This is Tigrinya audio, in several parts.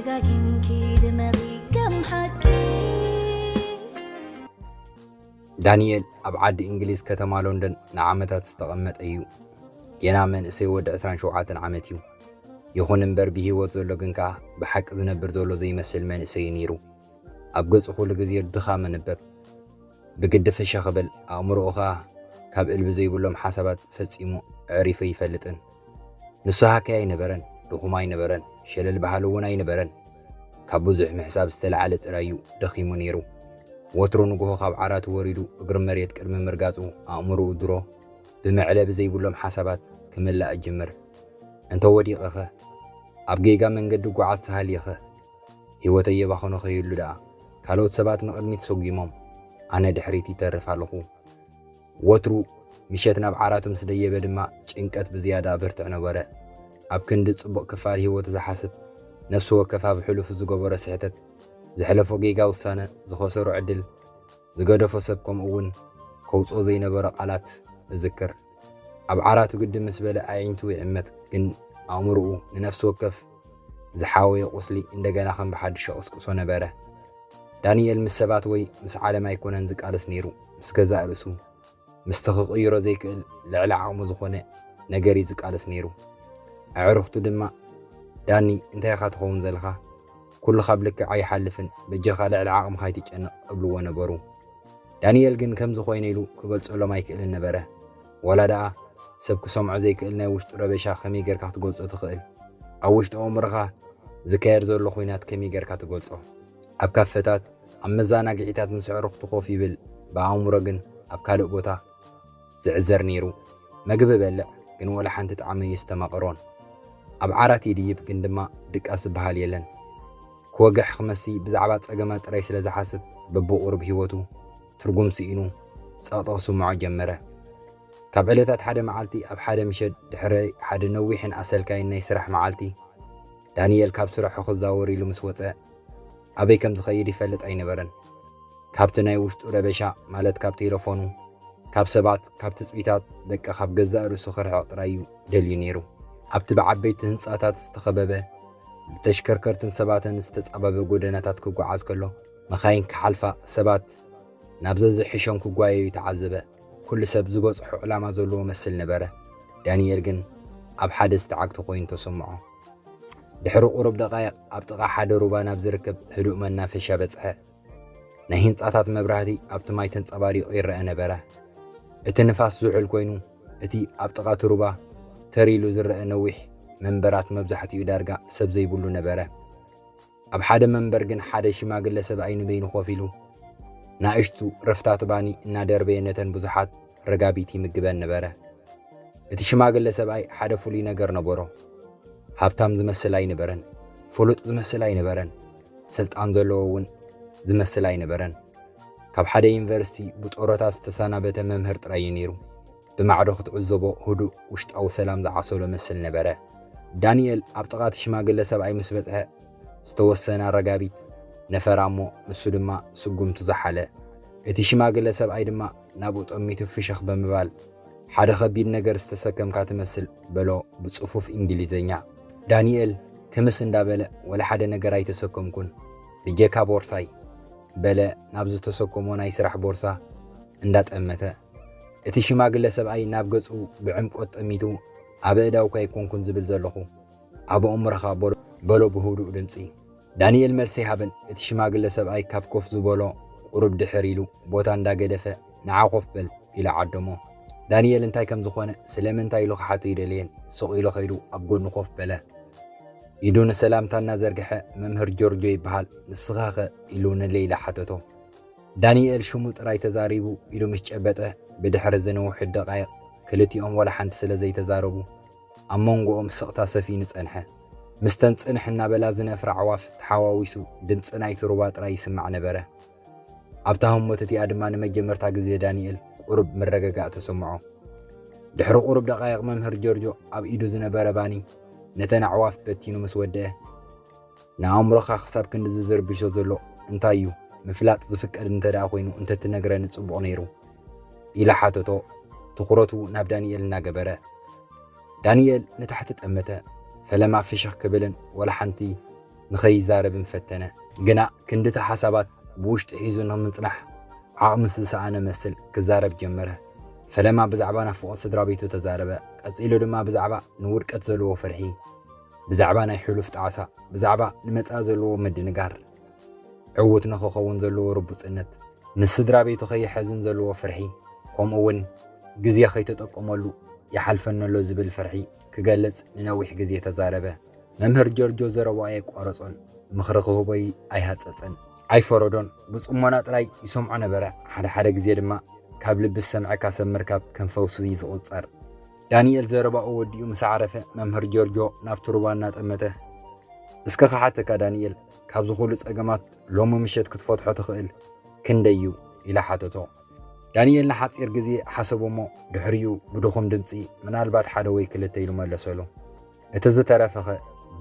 ደጋጊምኪ ድመቒ ከም ሓቂ። ዳንኤል ኣብ ዓዲ እንግሊዝ ከተማ ሎንደን ንዓመታት ዝተቐመጠ እዩ። ገና መንእሰይ ወዲ ዕስራን ሸውዓተን ዓመት እዩ። ይኹን እምበር ብህይወት ዘሎ ግን ከኣ ብሓቂ ዝነብር ዘሎ ዘይመስል መንእሰይ እዩ ነይሩ። ኣብ ገጹ ኩሉ ግዜ ድኻም ይንበብ። ብግዲ ፍሸ ክብል ኣእምሮኡ ኸኣ ካብ እልቢ ዘይብሎም ሓሳባት ፈጺሙ ኣዕሪፉ ኣይፈልጥን። ንሱ ሃካይ ኣይነበረን፣ ድኹም ኣይነበረን፣ ሸለል በሃሊ እውን ኣይነበረን። ካብ ብዙሕ ምሕሳብ ዝተላዕለ ጥራይ እዩ ደኺሙ ነይሩ። ወትሩ ንግሆ ካብ ዓራቱ ወሪዱ እግሪ መሬት ቅድሚ ምርጋጹ ኣእምሮኡ ድሮ ብመዕለቢ ዘይብሎም ሓሳባት ክምላእ ይጅምር። እንተ ወዲቐኸ? ኣብ ጌጋ መንገዲ ጓዓዝ ተሃልየኸ? ህይወተይ የባኽኖ ከይህሉ ደኣ ካልኦት ሰባት ንቕድሚት ሰጒሞም ኣነ ድሕሪት ይተርፍ ኣለኹ። ወትሩ ምሸት ናብ ዓራቱ ምስ ደየበ ድማ ጭንቀት ብዝያዳ ብርትዕ ነበረ። ኣብ ክንዲ ጽቡቕ ክፋል ህይወቱ ዝሓስብ ነፍሲ ወከፍ ኣብ ሕሉፉ ዝገበሮ ስሕተት፣ ዘሕለፎ ጌጋ ውሳነ፣ ዝኸሰሮ ዕድል፣ ዝገደፎ ሰብ ከምኡ እውን ከውጽኦ ዘይነበሮ ቃላት እዝክር። ኣብ ዓራቱ ግዲ ምስ በለ ኣዒንቱ ይዕመት፣ ግን ኣእምሮኡ ንነፍሲ ወከፍ ዝሓወየ ቁስሊ እንደገና ከም ብሓድሽ ይቕስቅሶ ነበረ። ዳንኤል ምስ ሰባት ወይ ምስ ዓለም ኣይኮነን ዝቃለስ ነይሩ፣ ምስ ገዛእ ርእሱ። ምስቲ ክቕይሮ ዘይክእል ልዕሊ ዓቕሙ ዝኾነ ነገር እዩ ዝቃለስ ነይሩ። ኣዕሩኽቱ ድማ፣ "ዳኒ፣ እንታይ ኢኻ ትኸውን ዘለኻ? ኩሉ ካብ ልክዕ ኣይሓልፍን፣ በጃኻ ልዕሊ ዓቕምኻ ኣይትጨነቕ" እብልዎ ነበሩ። ዳንኤል ግን ከምዚ ኮይነ ኢሉ ክገልጸሎም ኣይክእልን ነበረ። ዋላ ደኣ ሰብ ክሰምዖ ዘይክእል ናይ ውሽጡ ረበሻ ከመይ ጌርካ ክትገልጾ ትኽእል? ኣብ ውሽጢ ኣእምሮኻ ዝካየድ ዘሎ ኲናት ከመይ ጌርካ ትገልጾ? ኣብ ካፈታት፣ ኣብ መዘናግዒታት ምስ ኣዕሩኽቱ ኮፍ ይብል፣ ብኣእምሮ ግን ኣብ ካልእ ቦታ ዝዕዘር ነይሩ። መግቢ በልዕ፣ ግን ወላ ሓንቲ ጣዕሚ እዩ ዝተማቐሮን። ኣብ ዓራት ይድይብ፣ ግን ድማ ድቃስ ዝበሃል የለን። ክወግሕ ክመሲ ብዛዕባ ጸገማት ጥራይ ስለ ዝሓስብ፣ በብቑሩብ ህይወቱ ትርጉም ስኢኑ ጸቕጢ ክስምዖ ጀመረ። ካብ ዕለታት ሓደ መዓልቲ ኣብ ሓደ ምሸት ድሕሪ ሓደ ነዊሕን ኣሰልካይን ናይ ስራሕ መዓልቲ፣ ዳንኤል ካብ ስርሑ ክዛወር ኢሉ ምስ ወጸ፣ ኣበይ ከም ዝኸይድ ይፈልጥ ኣይነበረን። ካብቲ ናይ ውሽጡ ረበሻ፣ ማለት ካብ ቴሌፎኑ፣ ካብ ሰባት፣ ካብ ትጽቢታት፣ በቃ ካብ ገዛእ ርእሱ ክርሕቕ ጥራይ እዩ ደልዩ ነይሩ። ኣብቲ ብዓበይቲ ህንጻታት ዝተኸበበ፣ ብተሽከርከርትን ሰባትን ዝተጻበበ ጎደናታት ክጓዓዝ ከሎ፣ መኻይን ክሓልፋ፣ ሰባት ናብ ዘዝሕሾም ክጓየዩ ተዓዘበ። ኩሉ ሰብ ዝበጽሖ ዕላማ ዘለዎ መስል ነበረ። ዳንኤል ግን ኣብ ሓደ ዝተዓግተ ኮይኑ ተሰምዖ። ድሕሪ ቁሩብ ደቃይቕ ኣብ ጥቓ ሓደ ሩባ ናብ ዝርከብ ህዱእ መናፈሻ በጽሐ። ናይ ህንጻታት መብራህቲ ኣብቲ ማይ ተንጸባሪቑ ይረአ ነበረ። እቲ ንፋስ ዝሑል ኮይኑ፣ እቲ ኣብ ጥቓ እቲ ሩባ ተር ኢሉ ዝረአ ነዊሕ መንበራት መብዛሕትኡ ዳርጋ ሰብ ዘይብሉ ነበረ። ኣብ ሓደ መንበር ግን ሓደ ሽማግለ ሰብኣይ ንበይኑ ኮፍ ኢሉ፣ ናእሽቱ ረፍታት ባኒ እናደርበየ ነተን ብዙሓት ረጋቢት ይምግበን ነበረ። እቲ ሽማግለ ሰብኣይ ሓደ ፍሉይ ነገር ነበሮ። ሃብታም ዝመስል ኣይነበረን፣ ፍሉጥ ዝመስል ኣይነበረን፣ ስልጣን ዘለዎ እውን ዝመስል ኣይነበረን። ካብ ሓደ ዩኒቨርሲቲ ብጡረታ ዝተሰናበተ መምህር ጥራይ እዩ ነይሩ። ብማዕዶ ክትዕዘቦ ህዱእ ውሽጣዊ ሰላም ዝዓሰሎ መስል ነበረ። ዳንኤል ኣብ ጥቓ እቲ ሽማግለ ሰብኣይ ምስ በጽሐ፣ ዝተወሰነ ረጋቢት ነፈራ እሞ ንሱ ድማ ስጉምቱ ዝሓለ። እቲ ሽማግለ ሰብኣይ ድማ ናብኡ ጠሚቱ ፍሽኽ ብምባል፣ "ሓደ ከቢድ ነገር ዝተሰከምካ ትመስል" በሎ ብጽፉፍ እንግሊዝኛ። ዳንኤል ክምስ እንዳበለ፣ "ወላ ሓደ ነገር ኣይተሰከምኩን፣ ብጀካ ቦርሳይ" በለ፣ ናብ ዝተሰከሞ ናይ ስራሕ ቦርሳ እንዳጠመተ። እቲ ሽማግለ ሰብኣይ ናብ ገጹ ብዕምቆት ጠሚቱ፣ "ኣብ ኣእዳውካ ኣይኮንኩን ዝብል ዘለኹ፣ ኣብ ኣእምሮኻ" በሎ፣ በሎ ብህዱእ ድምጺ። ዳንኤል መልሲ ኣይሃበን። እቲ ሽማግለ ሰብኣይ ካብ ኮፍ ዝበሎ ቁሩብ ድሕር ኢሉ ቦታ እንዳገደፈ፣ "ንዓ ኮፍ በል" ኢሉ ዓደሞ። ዳንኤል እንታይ ከም ዝኾነ፣ ስለምንታይ ኢሉ ክሓቶ ኣይደለየን። ስቕ ኢሉ ከይዱ ኣብ ጎድኑ ኮፍ በለ። ኢዱ ንሰላምታ እናዘርግሐ፣ "መምህር ጆርጆ ይበሃል፣ ንስኻኸ?" ኢሉ ንሌይላ ሓተቶ። ዳንኤል ሽሙ ጥራይ ተዛሪቡ ኢዱ ምስ ጨበጠ፣ ብድሕሪ ዝነውሑ ደቓይቕ ክልቲኦም ዋላ ሓንቲ ስለ ዘይተዛረቡ፣ ኣብ መንጎኦም ስቕታ ሰፊኑ ጸንሐ። ምስተን ጽንሕ እናበላ ዝነፍራ ኣዕዋፍ ተሓዋዊሱ ድምጺ ናይቲ ሩባ ጥራይ ይስማዕ ነበረ። ኣብታ ህሞት እቲኣ ድማ ንመጀመርታ ግዜ ዳንኤል ቁሩብ ምርግጋእ ተሰምዖ። ድሕሪ ቁሩብ ደቓይቕ መምህር ጆርጆ ኣብ ኢዱ ዝነበረ ባኒ ነተን ኣዕዋፍ በቲኑ ምስ ወደአ፣ "ንኣእምሮኻ ክሳብ ክንድዚ ዝርብሾ ዘሎ እንታይ እዩ? ምፍላጥ ዝፍቀድ እንተ ደኣ ኮይኑ እንተትነግረኒ ጽቡቕ ነይሩ" ኢላ ሓተቶ፣ ትኹረቱ ናብ ዳንኤል እናገበረ። ዳንኤል ንታሕቲ ጠመተ። ፈለማ ፍሽኽ ክብልን ወላ ሓንቲ ንኸይዛረብን ፈተነ። ግና ክንድቲ ሓሳባት ብውሽጢ ሒዙ ንምጽናሕ ዓቕሚ ዝሰኣነ መስል ክዛረብ ጀመረ። ፈለማ ብዛዕባ ናፍቖት ስድራ ቤቱ ተዛረበ። ቀጺሉ ድማ ብዛዕባ ንውድቀት ዘለዎ ፍርሒ፣ ብዛዕባ ናይ ሕሉፍ ጣዕሳ፣ ብዛዕባ ንመጻኢ ዘለዎ ምድንጋር፣ ዕዉት ንኽኸውን ዘለዎ ርቡጽነት፣ ንስድራ ቤቱ ከይሐዝን ዘለዎ ፍርሒ፣ ከምኡ እውን ግዜ ከይተጠቀመሉ ይሓልፈኒ ኣሎ ዝብል ፍርሒ ክገልጽ ንነዊሕ ግዜ ተዛረበ። መምህር ጆርጆ ዘረባኡ ኣየቋረጾን፣ ምኽሪ ክህቦ ኣይሃጸጸን፣ ኣይፈረዶን፣ ብጽሞና ጥራይ ይሰምዖ ነበረ። ሓደ ሓደ ግዜ ድማ ካብ ልቢ ዝሰምዐካ ሰብ ምርካብ ከም ፈውሲ እዩ ዝቑጸር። ዳንኤል ዘረባኡ ወዲኡ ምስ ዓረፈ፣ መምህር ጆርጆ ናብቲ ሩባ እናጠመተ፣ "እስከ ክሓተካ ዳንኤል፣ ካብዚ ኩሉ ጸገማት ሎሚ ምሸት ክትፈትሖ ትኽእል ክንደይ እዩ?" ኢላ ሓተቶ። ዳንኤል ንሓጺር ግዜ ሓሰቦ እሞ፣ ድሕሪኡ ብድኹም ድምጺ፣ "ምናልባት ሓደ ወይ ክልተ" ኢሉ መለሰሉ። "እቲ ዝተረፈኸ?"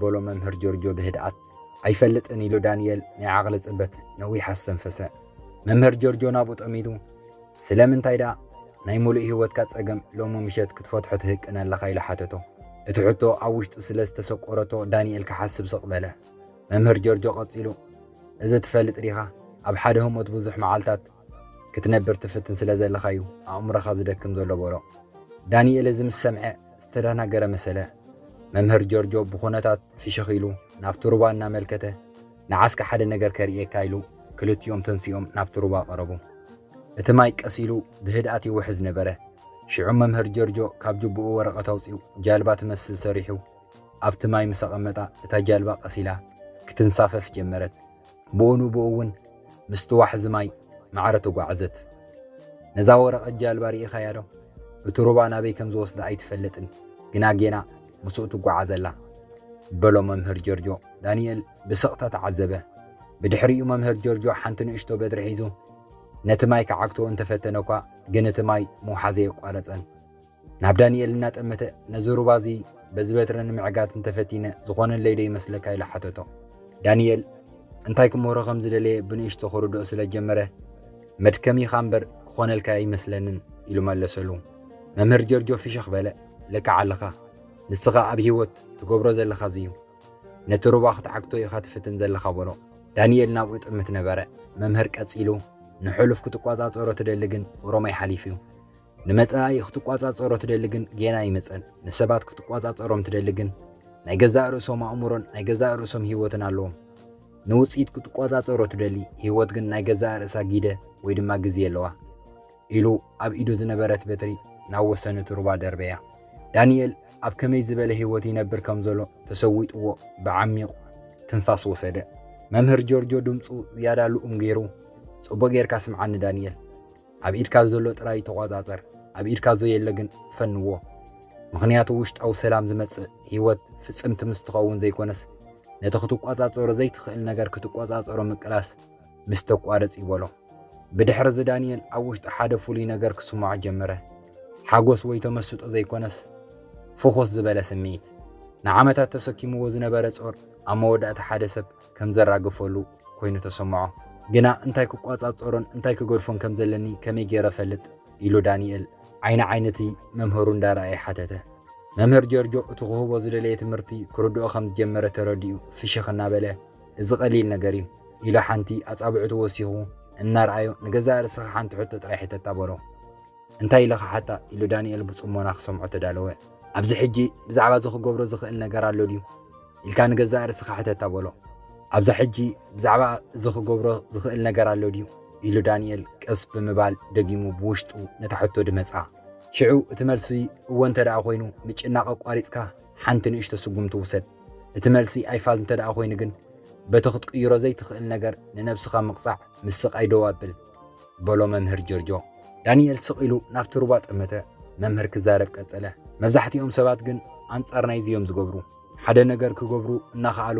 በሎ መምህር ጆርጆ ብህድኣት። "ኣይፈልጥን" ኢሉ ዳንኤል ናይ ዓቕሊ ጽበት ነዊሕ ኣስተንፈሰ። መምህር ጆርጆ ናብኡ ጠሚቱ፣ "ስለምንታይ ደኣ ናይ ሙሉእ ህይወትካ ጸገም ሎሚ ምሸት ክትፈትሖ ትህቅን ኣለኻ?" ኢሉ ሓተቶ። እቲ ሕቶ ኣብ ውሽጡ ስለ ዝተሰቆረቶ ዳንኤል ክሓስብ ስቕ በለ። መምህር ጆርጆ ቀጺሉ፣ "እዚ ትፈልጥ ዲኻ? ኣብ ሓደ ህሞት ብዙሕ መዓልታት ክትነብር ትፍትን ስለ ዘለኻ እዩ ኣእምሮኻ ዝደክም ዘሎ" በሎ። ዳንኤል እዚ ምስ ሰምዐ ዝተደናገረ መሰለ። መምህር ጆርጆ ብኹነታት ፍሽኽ ኢሉ ናብቲ ሩባ እናመልከተ፣ "ንዓስከ ሓደ ነገር ከርእየካ" ኢሉ ክልቲኦም ተንሲኦም ናብቲ ሩባ ቀረቡ። እቲ ማይ ቀስ ኢሉ ብህድኣት ይውሕዝ ነበረ። ሽዑ መምህር ጆርጆ ካብ ጅብኡ ወረቐት ኣውጺኡ ጃልባ ትመስል ሰሪሑ ኣብቲ ማይ ምስ ኣቐመጣ፣ እታ ጃልባ ቀስ ኢላ ክትንሳፈፍ ጀመረት። ብኡ ንብኡ እውን ምስቲ ዋሕዚ ማይ ማዕረ ተጓዕዘት። "ነዛ ወረቐት ጃልባ ርኢኻያ ዶ? እቲ ሩባ ናበይ ከም ዝወስዳ ኣይትፈልጥን፣ ግና ጌና ምስኡ ትጓዓዝ ኣላ" በሎ መምህር ጆርጆ። ዳንኤል ብስቕታ ተዓዘበ። ብድሕሪኡ መምህር ጆርጆ ሓንቲ ንእሽቶ በትሪ ሒዙ ነቲ ማይ ክዓግቶ እንተፈተነ እኳ፣ ግን እቲ ማይ ምውሓዝ ኣየቋረጸን። ናብ ዳንኤል እናጠመተ፣ "ነዚ ሩባ እዚ በዚ በትሪ ንምዕጋት እንተፈቲነ ዝኾነለይ ዶ ይመስለካ?" ኢሉ ሓተቶ። ዳንኤል እንታይ ክምህሮ ከም ዝደለየ ብንእሽቶ ክርድኦ ስለ ጀመረ፣ "መድከሚኻ እምበር ክኾነልካ ኣይመስለንን" ኢሉ መለሰሉ። መምህር ጆርጆ ፍሽኽ በለ። "ልክዕ ኣለኻ። ንስኻ ኣብ ህይወት ትገብሮ ዘለኻ እዚ እዩ። ነቲ ሩባ ክትዓግቶ ኢኻ ትፍትን ዘለኻ" በሎ። ዳንኤል ናብኡ ይጥምት ነበረ። መምህር ቀጺሉ፣ "ንሕሉፍ ክትቆጻጸሮ ትደሊ ግን ኦሮማይ ሓሊፉ እዩ። ንመጻኢ ክትቆጻጸሮ ትደሊ ግን ጌና ኣይመጸን። ንሰባት ክትቆጻጸሮም ትደሊ ግን ናይ ገዛእ ርእሶም ኣእምሮን ናይ ገዛእ ርእሶም ህይወትን ኣለዎም። ንውጽኢት ክትቆጻጸሮ ትደሊ፣ ህይወት ግን ናይ ገዛእ ርእሳ ጊደ ወይ ድማ ግዜ ኣለዋ" ኢሉ ኣብ ኢዱ ዝነበረት በትሪ ናብ ወሰን እቲ ሩባ ደርበያ። ዳንኤል ኣብ ከመይ ዝበለ ህይወት ይነብር ከም ዘሎ ተሰዊጥዎ ብዓሚቕ ትንፋስ ወሰደ። መምህር ጆርጆ ድምጹ ዝያዳ ልኡም ገይሩ፣ "ጽቡቕ ጌርካ ስምዓኒ ዳንኤል። ኣብ ኢድካ ዘሎ ጥራይ ተቖጻጸር፣ ኣብ ኢድካ ዘየለ ግን ፈንዎ። ምኽንያቱ ውሽጣዊ ሰላም ዝመጽእ ህይወት ፍጽምቲ ምስ ትኸውን ዘይኮነስ፣ ነቲ ክትቆጻጸሮ ዘይትኽእል ነገር ክትቆጻጸሮ ምቅላስ ምስ ተቋርጽ" እዩ በሎ። ብድሕሪ እዚ ዳንኤል ኣብ ውሽጡ ሓደ ፍሉይ ነገር ክስምዖ ጀመረ። ሓጎስ ወይ ተመስጦ ዘይኮነስ፣ ፍኹስ ዝበለ ስምዒት። ንዓመታት ተሰኪምዎ ዝነበረ ጾር ኣብ መወዳእታ ሓደ ሰብ ከም ዘራገፈሉ ኮይኑ ተሰምዖ። ግና እንታይ ክቋጻጸሮን እንታይ ክገድፎን ከም ዘለኒ ከመይ ገይረ እፈልጥ? ኢሉ ዳንኤል ዓይኒ ዓይኒ እቲ መምህሩ እንዳረኣየ ሓተተ። መምህር ጀርጆ እቲ ክህቦ ዝደለየ ትምህርቲ ክርድኦ ከም ዝጀመረ ተረዲኡ ፍሽኽ እናበለ፣ "እዚ ቀሊል ነገር እዩ" ኢሉ ሓንቲ ኣጻብዕቱ ወሲኹ እናረኣዮ፣ "ንገዛእ ርእስኻ ሓንቲ ሕቶ ጥራይ ሕተታ" በሎ። "እንታይ ኢለ ክሓታ?" ኢሉ ዳንኤል ብጽሞና ክሰምዖ ተዳለወ። "ኣብዚ ሕጂ ብዛዕባ እዚ ክገብሮ ዝኽእል ነገር ኣሎ ድዩ?" ኢልካ ንገዛእ ርእስኻ ሕተታ በሎ። "ኣብዛ ሕጂ ብዛዕባ እዚ ክገብሮ ዝኽእል ነገር ኣሎ ድዩ?" ኢሉ ዳንኤል ቀስ ብምባል ደጊሙ ብውሽጡ ነታ ሕቶ ድመጻ። ሽዑ እቲ መልሲ እወ እንተ ደኣ ኮይኑ፣ ምጭናቕ ኣቋሪጽካ ሓንቲ ንእሽቶ ስጉምቲ ውሰድ። እቲ መልሲ ኣይፋል እንተ ደኣ ኮይኑ ግን፣ በቲ ክትቅይሮ ዘይትኽእል ነገር ንነብስኻ ምቕጻዕ ምስ ስቓይ ደው ኣብል፣ በሎ መምህር ጀርጆ። ዳንኤል ስቕ ኢሉ ናብቲ ሩባ ጠመተ። መምህር ክዛረብ ቀጸለ። መብዛሕትኦም ሰባት ግን ኣንጻር ናይዚ እዮም ዝገብሩ። ሓደ ነገር ክገብሩ እናኸኣሉ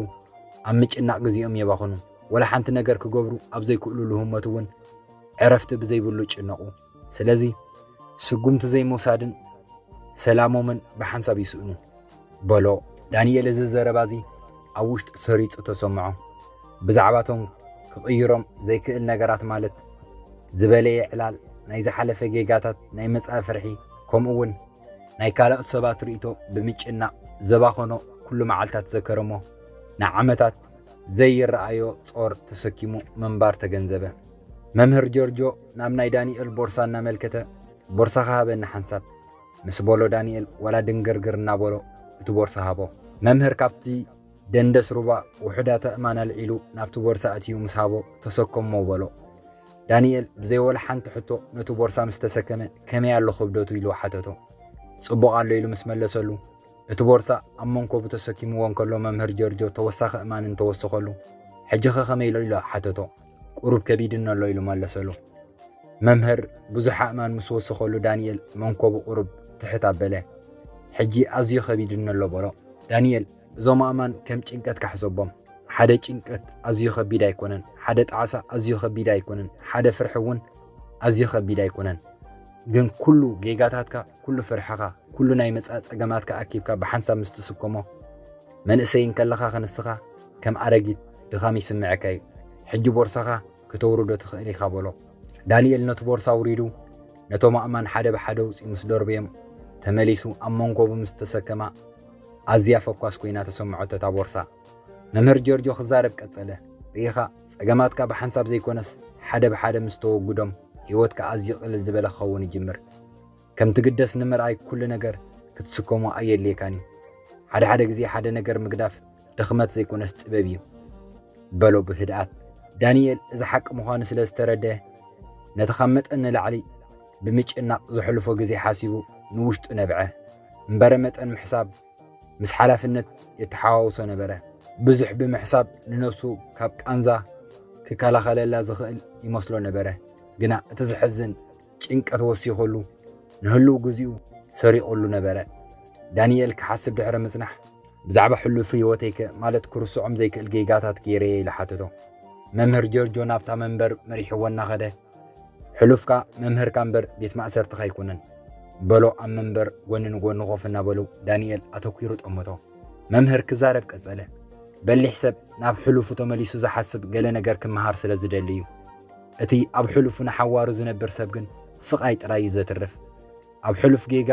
ኣብ ምጭናቕ ግዜኦም የባኽኑ። ወላ ሓንቲ ነገር ክገብሩ ኣብ ዘይክእሉሉ ህሞት እውን ዕረፍቲ ብዘይብሉ ይጭነቑ። ስለዚ ስጉምቲ ዘይምውሳድን ሰላሞምን ብሓንሳብ ይስእኑ። በሎ። ዳንኤል እዚ ዘረባ እዚ ኣብ ውሽጡ ሰሪጹ ተሰምዖ። ብዛዕባቶም ክቕይሮም ዘይክእል ነገራት ማለት ዝበለየ ዕላል፣ ናይ ዝሓለፈ ጌጋታት፣ ናይ መጻኢ ፍርሒ፣ ከምኡ እውን ናይ ካልኦት ሰባት ርእይቶ ብምጭናቕ ዘባኸኖ ኩሉ መዓልታት ዘከረሞ ንዓመታት ዘይረኣዮ ጾር ተሰኪሙ ምንባር ተገንዘበ። መምህር ጆርጆ ናብ ናይ ዳንኤል ቦርሳ እናመልከተ፣ "ቦርሳኻ ሃበኒ ሓንሳብ" ምስ በሎ፣ ዳንኤል ዋላ ድንግርግር እናበሎ እቲ ቦርሳ ሃቦ። መምህር ካብቲ ደንደስ ሩባ ውሑዳት ኣእማን ኣልዒሉ ናብቲ ቦርሳ ኣእትዩ ምስ ሃቦ፣ "ተሰከሞ" በሎ። ዳንኤል ብዘይ ወላ ሓንቲ ሕቶ ነቲ ቦርሳ ምስ ተሰከመ፣ "ከመይ ኣሎ ክብደቱ?" ኢሉ ሓተቶ። "ጽቡቕ ኣሎ" ኢሉ ምስ መለሰሉ፣ እቲ ቦርሳ ኣብ መንኮቡ ተሰኪምዎ እንከሎ፣ መምህር ጆርጆ ተወሳኺ እማን እንተወሰኸሉ፣ "ሕጂኸ ከመይ ኢሉ?" ኢሉ ሓተቶ። "ቁሩብ ከቢድኒ ኣሎ" ኢሉ መለሰሉ። መምህር ብዙሕ ኣእማን ምስ ወሰኸሉ፣ ዳንኤል መንኮቡ ቁሩብ ትሕት ኣበለ። "ሕጂ ኣዝዩ ከቢድኒ ኣሎ" በሎ። ዳንኤል፣ "እዞም ኣእማን ከም ጭንቀትካ ሕሰቦም። ሓደ ጭንቀት ኣዝዩ ከቢድ ኣይኮነን፣ ሓደ ጣዕሳ ኣዝዩ ከቢድ ኣይኮነን፣ ሓደ ፍርሒ እውን ኣዝዩ ከቢድ ኣይኮነን። ግን ኩሉ ጌጋታትካ፣ ኩሉ ፍርሕኻ፣ ኩሉ ናይ መጻኢ ጸገማትካ ኣኪብካ ብሓንሳብ ምስ ትስከሞ፣ መንእሰይ እንከለኻ ክንስኻ ከም ኣረጊት ድኻም ይስምዐካ እዩ። ሕጂ ቦርሳኻ ክተውርዶ ትኽእል ኢኻ" በሎ። ዳንኤል ነቲ ቦርሳ ኣውሪዱ ነቶም ኣእማን ሓደ ብሓደ ኣውጺኡ ምስ ደርበዮም፣ ተመሊሱ ኣብ መንኮቡ ምስ ተሰከማ፣ ኣዝያ ፈኳስ ኮይና ተሰምዖቶ እታ ቦርሳ። መምህር ጆርጆ ክዛረብ ቀጸለ። "ርኢኻ፣ ጸገማትካ ብሓንሳብ ዘይኮነስ፣ ሓደ ብሓደ ምስ ተወግዶም፣ ህይወትካ ኣዝዩ ቅልል ዝበለ ክኸውን ይጅምር። ከም ትግደስ ንምርኣይ፣ ኩሉ ነገር ክትስከሞ ኣየድልየካን እዩ። ሓደ ሓደ ግዜ ሓደ ነገር ምግዳፍ ድኽመት ዘይኮነስ ጥበብ እዩ" በሎ ብህድኣት። ዳንኤል እዚ ሓቂ ምዃኑ ስለ ዝተረድአ፣ ነቲ ካብ መጠን ንላዕሊ ብምጭናቕ ዘሕልፎ ግዜ ሓሲቡ ንውሽጡ ነብዐ። እምበረ መጠን ምሕሳብ ምስ ሓላፍነት የተሓዋውሶ ነበረ። ብዙሕ ብምሕሳብ ንነብሱ ካብ ቃንዛ ክከላኸለላ ዝኽእል ይመስሎ ነበረ። ግና እቲ ዘሕዝን፣ ጭንቀት ወሲኹሉ፣ ንህሉው ግዜኡ ሰሪቑሉ ነበረ። ዳንኤል ክሓስብ ድሕሪ ምጽናሕ፣ "ብዛዕባ ሕሉፍ ህይወተይከ፣ ማለት ክርስዖም ዘይክእል ጌጋታት ገይረየ?" ኢሉ ሓተቶ። መምህር ጆርጆ ናብታ መንበር መሪሕዎ እናኸደ፣ "ሕሉፍካ መምህርካ እምበር ቤት ማእሰርትኻ ኣይኮነን" በሎ፣ ኣብ መንበር ጎኒ ንጎኒ ኮፍ እናበሉ። ዳንኤል ኣተኲሩ ጠመቶ። መምህር ክዛረብ ቀጸለ። "በሊሕ ሰብ ናብ ሕሉፉ ተመሊሱ ዝሓስብ ገለ ነገር ክመሃር ስለ ዝደሊ እዩ። እቲ ኣብ ሕሉፉ ንሓዋሩ ዝነብር ሰብ ግን ስቓይ ጥራይ እዩ ዘትርፍ። ኣብ ሕሉፍ ጌጋ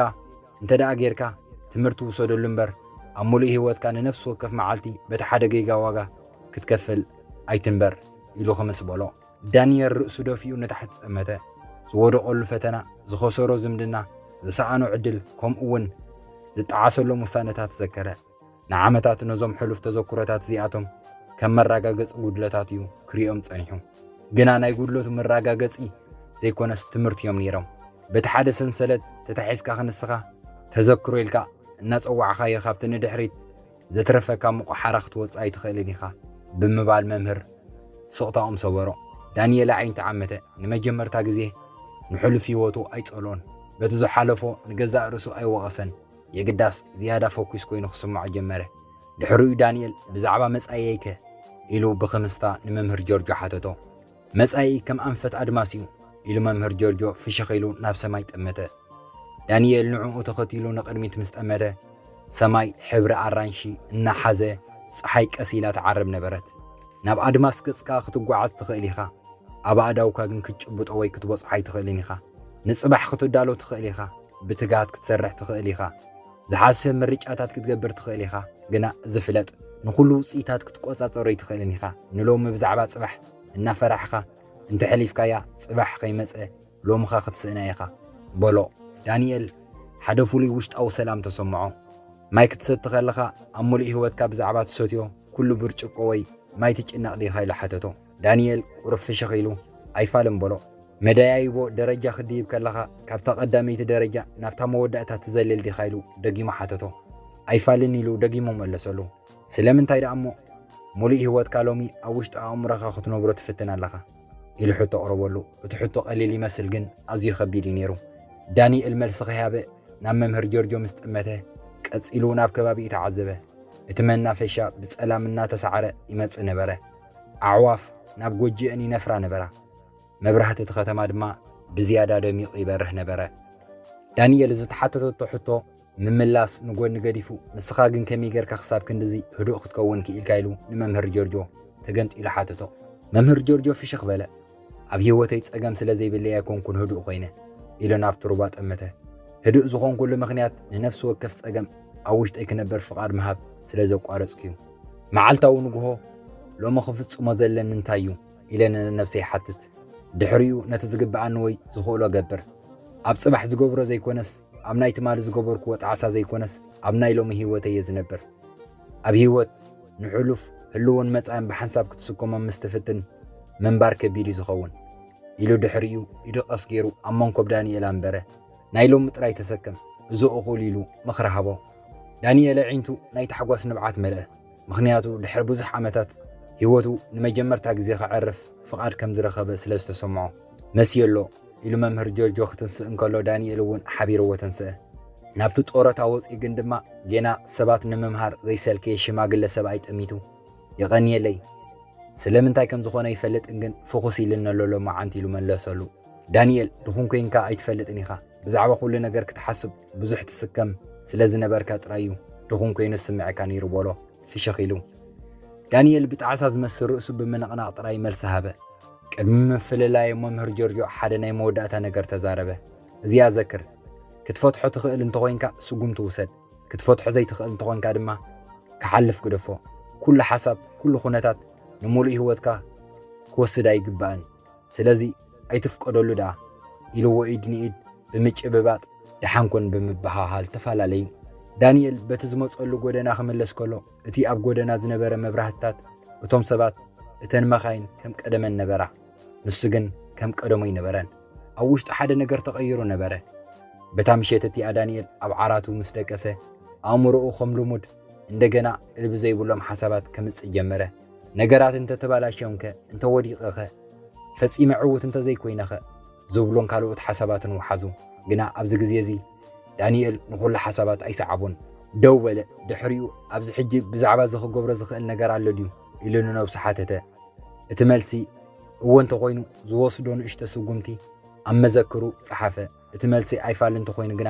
እንተ ደኣ ጌርካ፣ ትምህርቲ ውሰደሉ እምበር፣ ኣብ ምሉእ ህይወትካ ንነፍሲ ወከፍ መዓልቲ በቲ ሓደ ጌጋ ዋጋ ክትከፍል ኣይትንበር" ኢሉ ክምስ በሎ። ዳንኤል ርእሱ ደፊኡ ንታሕቲ ጠመተ። ዝወደቐሉ ፈተና፣ ዝኸሰሮ ዝምድና፣ ዝሰኣኖ ዕድል፣ ከምኡ እውን ዝጠዓሰሎም ውሳነታት ዘከረ። ንዓመታት ነዞም ሕሉፍ ተዘክሮታት እዚኣቶም ከም መረጋገጺ ጉድለታት እዩ ክርእዮም ጸኒሑ። ግና ናይ ጉድለቱ መረጋገጺ ዘይኮነስ ትምህርቲ እዮም ነይሮም። በቲ ሓደ ሰንሰለት ተታሒዝካ ክንስኻ፣ ተዘክሮ ኢልካ እናጸዋዕኻዮ፣ ካብቲ ንድሕሪት ዘትረፈካ ምቑሓራ ክትወጽእ ኣይትኽእልን ኢኻ ብምባል መምህር ስቕታኦም ሰበሮ። ዳንኤል ኣዒንቱ ዓመተ። ንመጀመርታ ግዜ ንሕሉፍ ህይወቱ ኣይጸልኦን። በቲ ዝሓለፎ ንገዛእ ርእሱ ኣይወቐሰን። የግዳስ ዝያዳ ፈኲስ ኮይኑ ክስምዖ ጀመረ። ድሕሪኡ ዳንኤል፣ "ብዛዕባ መጻኢየይከ?" ኢሉ ብኽምስታ ንመምህር ጆርጆ ሓተቶ። "መጻኢ ከም ኣንፈት ኣድማስ እዩ" ኢሉ መምህር ጆርጆ ፍሽኽ ኢሉ ናብ ሰማይ ጠመተ። ዳንኤል ንዕኡ ተኸቲሉ ንቕድሚት ምስ ጠመተ፣ ሰማይ ሕብሪ ኣራንሺ እናሓዘ ጸሓይ ቀስ ኢላ ትዓርብ ነበረት። ናብ ኣድማስ ገጽካ ክትጓዓዝ ትኽእል ኢኻ፣ ኣብ ኣእዳውካ ግን ክትጭብጦ ወይ ክትበጽሖ ኣይትኽእልን ኢኻ። ንጽባሕ ክትዳሎ ትኽእል ኢኻ፣ ብትግሃት ክትሰርሕ ትኽእል ኢኻ። ዝሓስብ ምርጫታት ክትገብር ትኽእል ኢኻ፣ ግና እዚ ፍለጥ፣ ንኹሉ ውጽኢታት ክትቆጻጸሮ ኣይትኽእልን ኢኻ። ንሎሚ ብዛዕባ ጽባሕ እናፈራሕኻ እንተሕሊፍካያ፣ ጽባሕ ከይመጸ ሎምኻ ክትስእና ኢኻ በሎ። ዳንኤል ሓደ ፍሉይ ውሽጣዊ ሰላም ተሰምዖ። ማይ ክትሰቲ ከለኻ ኣብ ምሉእ ህይወትካ ብዛዕባ ትሰትዮ ኩሉ ብርጭቆ ወይ ማይ ትጭነቕ ዲኻ ኢሉ ሓተቶ። ዳንኤል ቁሩብ ፍሽኽ ኢሉ ኣይፋልን በሎ። መደያይቦ ደረጃ ክትድይብ ከለኻ ካብታ ቀዳመይቲ ደረጃ ናብታ መወዳእታ ትዘልል ዲኻ ኢሉ ደጊሙ ሓተቶ። ኣይፋልን ኢሉ ደጊሙ መለሰሉ። ስለምንታይ ደኣ እሞ ምሉእ ህይወትካ ሎሚ ኣብ ውሽጢ ኣእምሮኻ ክትነብሮ ትፍትን ኣለኻ? ኢሉ ሕቶ ኣቕረበሉ። እቲ ሕቶ ቀሊል ይመስል ግን ኣዝዩ ከቢድ እዩ ነይሩ። ዳንኤል መልሲ ከይሃበ ናብ መምህር ጆርጆ ምስ ጠመተ ቀጺሉ ናብ ከባቢኡ ተዓዘበ። እቲ መናፈሻ ብጸላም እናተሳዕረ ይመጽእ ነበረ። ኣዕዋፍ ናብ ጎጆአን ይነፍራ ነበራ። መብራህቲ እቲ ከተማ ድማ ብዝያዳ ደሚቑ ይበርህ ነበረ። ዳንኤል ዝተሓተተቶ ሕቶ ምምላስ ንጎኒ ገዲፉ፣ "ንስኻ ግን ከመይ ጌርካ ክሳብ ክንድዚ ህዱእ ክትከውን ክኢልካ?" ኢሉ ንመምህር ጆርጆ ተገምጢሉ ሓተቶ። መምህር ጆርጆ ፍሽኽ በለ። "ኣብ ህይወተይ ጸገም ስለ ዘይብለይ ኣይኮንኩን ህዱእ ኮይነ" ኢሉ ናብቲ ሩባ ጠመተ። "ህዱእ ዝኾንኩሉ ምኽንያት ንነፍሲ ወከፍ ጸገም ኣብ ውሽጠይ ክነብር ፍቓድ ምሃብ ስለ ዘቋረጽኩ እዩ። መዓልታዊ ንግሆ ሎሚ ክፍጽሞ ዘለኒ እንታይ እዩ? ኢለ ንነብሰይ ይሓትት። ድሕሪኡ ነቲ ዝግብኣኒ ወይ ዝኽእሎ እገብር። ኣብ ጽባሕ ዝገብሮ ዘይኮነስ፣ ኣብ ናይ ትማሊ ዝገበርክዎ ጣዕሳ ዘይኮነስ፣ ኣብ ናይ ሎሚ ህይወተይ እየ ዝነብር። ኣብ ህይወት ንሕሉፍ ህልውን መጻእን ብሓንሳብ ክትስከሞም ምስ ትፍትን፣ ምንባር ከቢድ እዩ ዝኸውን። ኢሉ ድሕሪኡ ኢዱ ቀስ ገይሩ ኣብ መንኮብ ዳንኤል ኣንበረ። ናይ ሎሚ ጥራይ ተሰከም፣ እዚ እኹል ኢሉ ምኽሪ ሃቦ። ዳንኤል ኣዒንቱ ናይ ታሕጓስ ንብዓት መልአ። ምኽንያቱ ድሕሪ ብዙሕ ዓመታት ህይወቱ ንመጀመርታ ግዜ ከዕርፍ ፍቓድ ከም ዝረኸበ ስለ ዝተሰምዖ። "መሲዮ ኣሎ" ኢሉ መምህር ጆርጆ ክትንስእ እንከሎ ዳንኤል እውን ሓቢርዎ ተንስአ። ናብቲ ጦረታ ወፂኡ ግን ድማ ጌና ሰባት ንምምሃር ዘይሰልከየ ሽማግለ ሰብኣይ ጠሚቱ። "የቐንየለይ፣ ስለምንታይ ከም ዝኾነ ኣይፈልጥን ግን ፍኹስ ኢልኒ ኣሎ ሎማዓንቲ" ኢሉ መለሰሉ። "ዳንኤል፣ ድኹም ኮይንካ ኣይትፈልጥን ኢኻ። ብዛዕባ ኩሉ ነገር ክትሓስብ ብዙሕ ትስከም ስለ ዝነበርካ ጥራይ እዩ ድኹም ኮይኑ ዝስምዐካ ነይሩ" በሎ ፍሽኽ ኢሉ። ዳንኤል ብጣዕሳ ዝመስል ርእሱ ብምንቕናቕ ጥራይ መልሲ ሃበ። ቅድሚ ምፍልላዮም መምህር ጆርጆ ሓደ ናይ መወዳእታ ነገር ተዛረበ። "እዚኣ ዘክር፣ ክትፈትሖ ትኽእል እንተኾይንካ ስጉምቲ ውሰድ፣ ክትፈትሖ ዘይትኽእል እንተኾይንካ ድማ ክሓልፍ ግደፎ። ኩሉ ሓሳብ፣ ኩሉ ኩነታት ንምሉእ ህይወትካ ክወስድ ኣይግባእን። ስለዚ ኣይትፍቀደሉ ደኣ" ኢልዎ ኢድ ንኢድ ብምጭብባጥ ደሓን ኩን ብምብሃሃል ተፈላለዩ። ዳንኤል በቲ ዝመጸሉ ጎደና ክምለስ ከሎ፣ እቲ ኣብ ጎደና ዝነበረ መብራህትታት እቶም ሰባት፣ እተን መኻይን ከም ቀደመን ነበራ። ንሱ ግን ከም ቀደሙ ኣይነበረን። ኣብ ውሽጡ ሓደ ነገር ተቐይሩ ነበረ። በታ ምሸት እቲኣ ዳንኤል ኣብ ዓራቱ ምስ ደቀሰ፣ ኣእምሮኡ ከም ልሙድ እንደገና እልቢ ዘይብሎም ሓሳባት ከምጽእ ጀመረ። ነገራት እንተተባላሽዮምከ? እንተወዲቐኸ? ፈጺመ ዕዉት እንተዘይኮይነኸ? ዝብሉን ካልኦት ሓሳባትን ወሓዙ። ግና ኣብዚ ግዜ እዚ ዳንኤል ንኹሉ ሓሳባት ኣይሰዓቦን። ደው በለ። ድሕሪኡ፣ "ኣብዚ ሕጂ ብዛዕባ እዚ ክገብሮ ዝኽእል ነገር ኣሎ ድዩ?" ኢሉ ንነብሱ ሓተተ። እቲ መልሲ እወ እንተኾይኑ፣ ዝወስዶ ንእሽቶ ስጉምቲ ኣብ መዘክሩ ጸሓፈ። እቲ መልሲ ኣይፋል እንተኾይኑ ግና፣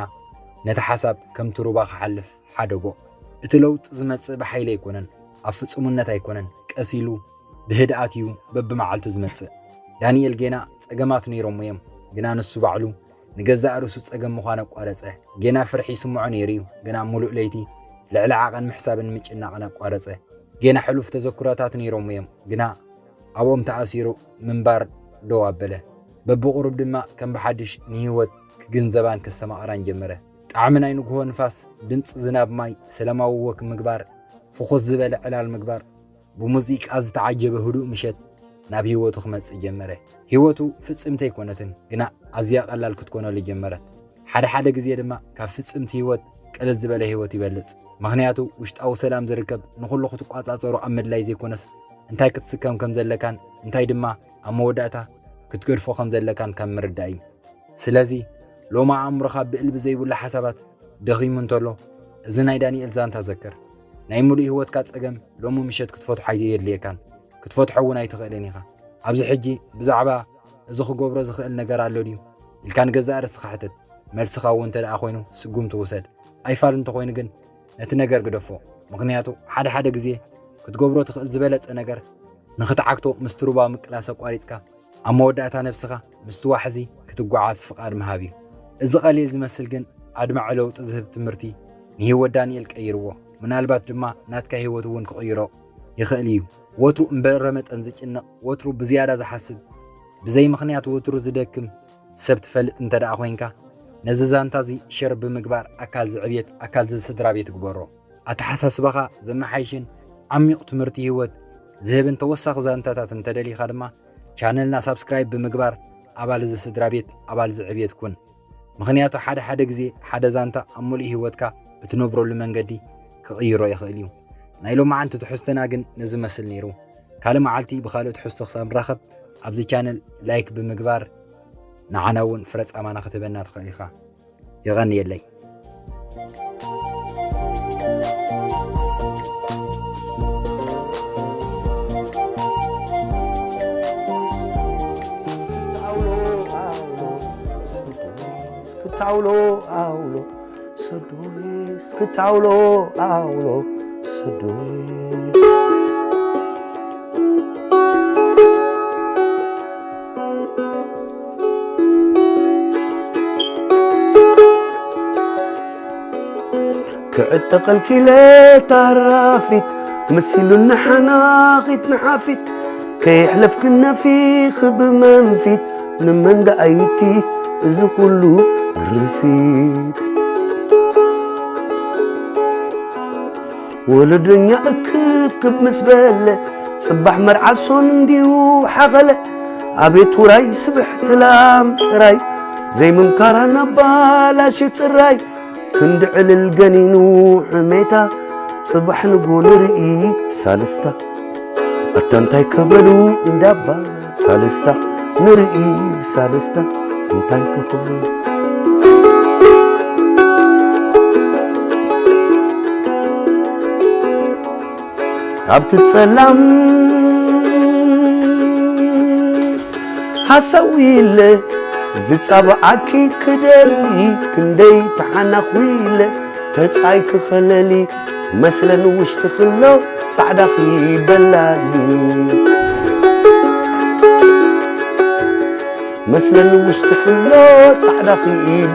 ነቲ ሓሳብ ከምቲ ሩባ ክሓልፍ ሓደጎ። እቲ ለውጢ ዝመጽእ ብሓይሊ ኣይኮነን፣ ኣብ ፍጹምነት ኣይኮነን፣ ቀስ ኢሉ ብህድኣት እዩ በብመዓልቱ ዝመጽእ። ዳንኤል ጌና ጸገማት ነይሮሞ እዮም፣ ግና ንሱ ባዕሉ ንገዛእ ርእሱ ጸገም ምዃን ኣቋረጸ። ጌና ፍርሒ ይስምዖ ነይሩ እዩ፣ ግና ምሉእ ለይቲ ልዕሊ ዓቐን ምሕሳብን ምጭናቕን ኣቋረጸ። ጌና ሕሉፍ ተዘክሮታት ነይሮሞ እዮም፣ ግና ኣብኦም ተኣሲሩ ምንባር ደው ኣበለ። በብቑሩብ ድማ ከም ብሓድሽ ንህይወት ክግንዘባን ከስተማቕራን ጀመረ። ጣዕሚ ናይ ንግሆ ንፋስ፣ ድምጺ ዝናብ ማይ፣ ሰላማዊ ወክ ምግባር፣ ፍኹስ ዝበለ ዕላል ምግባር፣ ብሙዚቃ ዝተዓጀበ ህዱእ ምሸት ናብ ህይወቱ ክመጽእ ጀመረ። ህይወቱ ፍጽምቲ ኣይኮነትን፣ ግና ኣዝያ ቀላል ክትኮነሉ ጀመረት። ሓደ ሓደ ግዜ ድማ ካብ ፍጽምቲ ህይወት ቅልል ዝበለ ህይወት ይበልጽ። ምኽንያቱ ውሽጣዊ ሰላም ዝርከብ ንኹሉ ክትቋጻጸሮ ኣብ ምድላይ ዘይኮነስ፣ እንታይ ክትስከም ከም ዘለካን እንታይ ድማ ኣብ መወዳእታ ክትገድፎ ከም ዘለካን ካብ ምርዳእ እዩ። ስለዚ ሎሚ ኣእምሮኻ ብእልቢ ዘይብሉ ሓሳባት ደኺሙ እንተሎ፣ እዚ ናይ ዳንኤል ዛንታ ዘክር። ናይ ምሉእ ህይወትካ ጸገም ሎሚ ምሸት ክትፈትሖ ኣየድልየካን፣ ክትፈትሖ እውን ኣይትኽእልን ኢኻ። ኣብዚ ሕጂ ብዛዕባ እዚ ክገብሮ ዝኽእል ነገር ኣሎ ድዩ ኢልካ ንገዛእ ርእስኻ ሕተት። መልስኻ እውን እንተ ደኣ ኮይኑ ስጉምቲ ውሰድ። ኣይፋል እንተኾይኑ ግን ነቲ ነገር ግደፎ። ምኽንያቱ ሓደ ሓደ ግዜ ክትገብሮ ትኽእል ዝበለጸ ነገር ንኽትዓግቶ ምስቲ ሩባ ምቅላስ ኣቋሪጽካ ኣብ መወዳእታ ነብስኻ ምስቲ ዋሕዚ ክትጓዓዝ ፍቓድ ምሃብ እዩ። እዚ ቀሊል ዝመስል ግን ኣድማዒ ለውጢ ዝህብ ትምህርቲ ንህይወት ዳንኤል ቀይርዎ። ምናልባት ድማ ናትካ ህይወት እውን ክቕይሮ ይኽእል እዩ። ወትሩ እምበረ መጠን ዝጭነቕ፣ ወትሩ ብዝያዳ ዝሓስብ፣ ብዘይ ምኽንያት ወትሩ ዝደክም ሰብ ትፈልጥ እንተ ደኣ ኮይንካ፣ ነዚ ዛንታ እዚ ሸር ብምግባር ኣካል ዝዕብየት ኣካል እዚ ስድራ ቤት ግበሮ። ኣተሓሳስባኻ ዘመሓይሽን ዓሚቕ ትምህርቲ ህይወት ዝህብን ተወሳኺ ዛንታታት እንተደሊኻ ድማ ቻነልና ሳብስክራይብ ብምግባር ኣባል እዚ ስድራ ቤት ኣባል ዝዕብየት ኩን። ምኽንያቱ ሓደ ሓደ ግዜ ሓደ ዛንታ ኣብ ምሉእ ህይወትካ እትነብረሉ መንገዲ ክቕይሮ ይኽእል እዩ። ናይ ሎማዓንቲ ትሕዝቶና ግን ነዚ መስል ነይሩ። ካልእ መዓልቲ ብኻልእ ትሕዝቶ ክሳብ ንራኸብ ኣብዚ ቻነል ላይክ ብምግባር ንዓና እውን ፍረ ጻማና ክትህበና ትኽእል ኢኻ። የቐንየለይ። እስክታውሎ ኣውሎ ሰዶሜ፣ እስክታውሎ ኣውሎ ሰዶሜ። ክዕጠቐልኪ ኢለ ታራፊት መሲሉኒ ሓናኺት ንሓፊት፣ ከየሕለፍክን ነፊኺ ብመንፊት፣ ንመን ደኣይቲ እዚ ኩሉ ግርፊት? ወለዶኛ እክብክብ ምስ በለ፣ ጽባሕ መርዓ ሶን እንዲዩ ሓኸለ። ኣቤት ውራይ ስብሕቲ ላም ጥራይ፣ ዘይምምካራ ናብ ባላሽ ጽራይ። ክንዲ ዕልል ገኒኑ ሕሜታ፣ ጽባሕ ንጎ ንርኢ ብሳልስታ። ኣታ እንታይ ከበሉ እንዳባ ብሳልስታ፣ ንርኢ ብሳልስታ እንታይ ከኸብሉ። ኣብቲ ጸላም ሃሳዊ ኢለ ዝጻብዓኪ ክደሊ፣ ክንደይ ተሓናኹ ኢለ ተጻይ ክኸለሊ፣ መስለን ውሽጢ ክሎ ጻዕዳኺ በላሊ። መስለን ውሽጢ ክሎ ጻዕዳኺ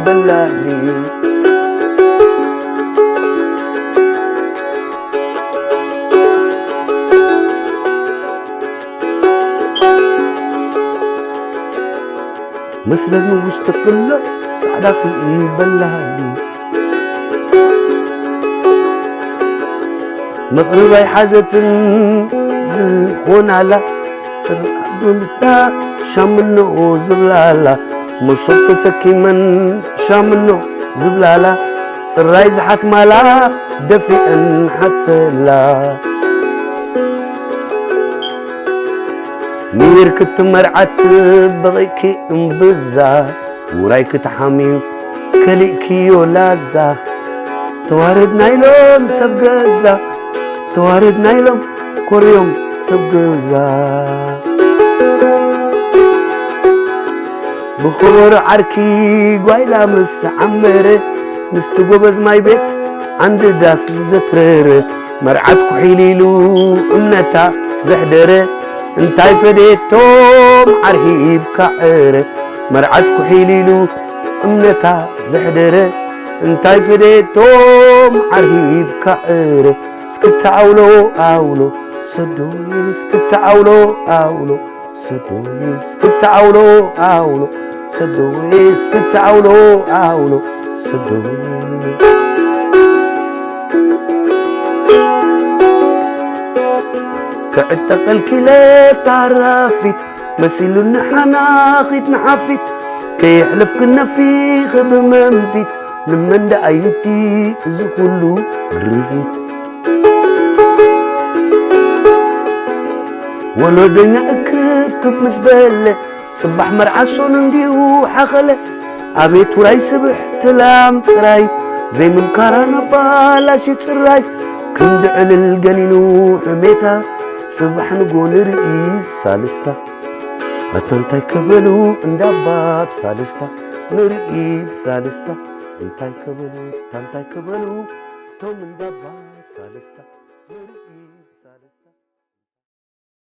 በላሊ። መስለኒ ውሽጢ ክሎ ጻዕዳ ክኢበላኒ። መቕርብ ኣይሓዘትን ዝኾናላ፣ ጽርዓት ብምስዳ ሻምኖ ዝብላላ፣ መሶብ ተሰኪመን ሻምኖ ዝብላላ፣ ጽራይ ዝሓትማላ ደፊአን ሓተላ። ሚር ክትመርዓት በቒዕኪ እምብዛ፣ ውራይ ክትሓምዩ ከሊእክዮ ላዛ። ተዋረድና ኢሎም ሰብ ገዛ፣ ተዋረድና ኢሎም ኮርዮም ሰብ ገዛ። ብኽቡር ዓርኪ ጓይላ ምስ ዓመረ፣ ምስቲ ጎበዝ ማይ ቤት ዓንዲ ዳስ ዘትረረ፣ መርዓት ኩሒል ኢሉ እምነታ ዘሕደረ፣ እንታይ ፈደየቶም ዓርሂብካ ዕረ፣ መርዓት ኩሒል ኢሉ እምነታ ዘሕደረ፣ እንታይ ፈደየቶም ዓርሂብካ ዕረ፣ እስክታ ኣውሎ ኣውሎ ሰዶይ፣ እስክታ ኣውሎ ኣውሎ ሰዶይ፣ እስክታ ኣውሎ ኣውሎ ሰዶይ፣ እስክታ ኣውሎ ኣውሎ ሰዶይ። ክዕጠቐልኪ ኢለ ታራፊት፣ መሲሉኒ ሓናኺት ንሓፊት፣ ከየሕለፍክን ነፊኺ ብመንፊት፣ ንመን ደኣ ይዲ እዚ ኩሉ ግርፊት? ወለዶኛ እክብክብ ምስ በለ፣ ጽባሕ መርዓ ሶን እንዲዩ ሓኸለ። ኣቤት ውራይ ስብሕቲ ላም ጥራይ፣ ዘይምምካራ ናብ ባላሽ ጽራይ። ክንዲ ዕልል ገኒኑ ሕሜታ፣ ጽባሕ ንጎ ንርኢ ብሳልስታ። ኣታ እንታይ ከበሉ እንዳባ ብሳልስታ፣ ንርኢ ብሳልስታ። እንታይ ከበሉ፣ እንታይ ከበሉ፣ ቶም እንዳባ ብሳልስታ።